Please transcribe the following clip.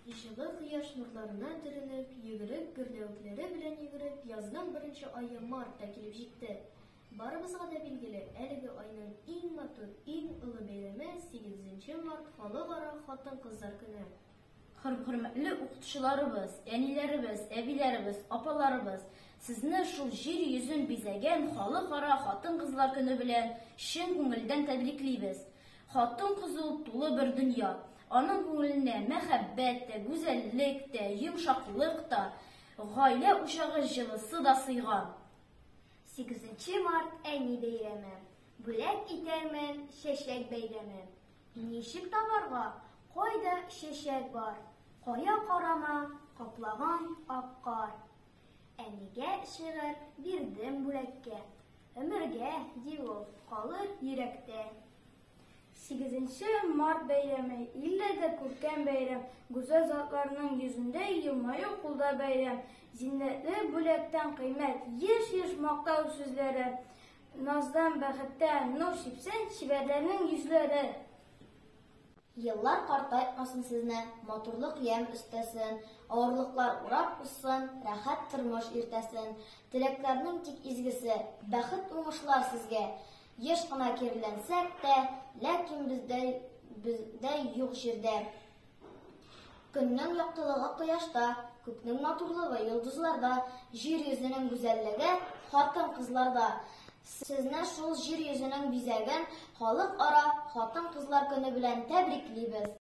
Җылы кояш нурларына төренеп, йөгерек гөрләвекләре белән йөгереп, язның беренче ае март та килеп җитте. Барыбызга да билгеле, әлеге айның иң матур, иң олы бәйрәме, сигезенче март Халыкара хатын-кызлар көне. Хөрмәтле укытучыларыбыз, әниләребез, әбиләребез, апаларыбыз, сезне шул җир йөзен бизәгән Халыкара хатын-кызлар көне белән чын күңелдән тәбриклибез. Хатын-кыз ул тулы бер дөнья. Аның күңеленә мәхәббәт тә, гүзәллек тә, йомшаклык та, гаилә учагы җылысы да сыйган. Сигезенче март, әни бәйрәме. Бүләк итәрмен чәчәк бәйләме. Ничек табарга, кайда чәчәк бар? Кая карама, каплаган ак кар. Әнигә шигырь бирдем бүләккә. Өмергә, ди ул, калыр йөрәктә. Сигезенче март бәйрәме, илләрдә күркәм бәйрәм. Гүзәл затларның йөзендә елмаю, кулда бәйрәм. Зиннәтле бүләктән кыйммәт, еш-еш мактау сүзләре. Наздан, бәхеттән нур сипсен чибәрләрнең йөзләре. Еллар картайтмасын сезне, матурлык ямь өстәсен, авырлыклар урап узсын, рәхәт тормыш иртәсен. Теләкләрнең тик изгесе, бәхет-уңышлар сезгә. Еш кына киреләнсәк тә, ләкин бездә, бездә юк җирдә. Көннең яктылыгы кояшта, күкнең матурлыгы йолдызларда, җир йөзенең гүзәллеге хатын-кызларда. Сезне шул җир йөзенең бизәген Халыкара хатын-кызлар көне белән тәбриклибез!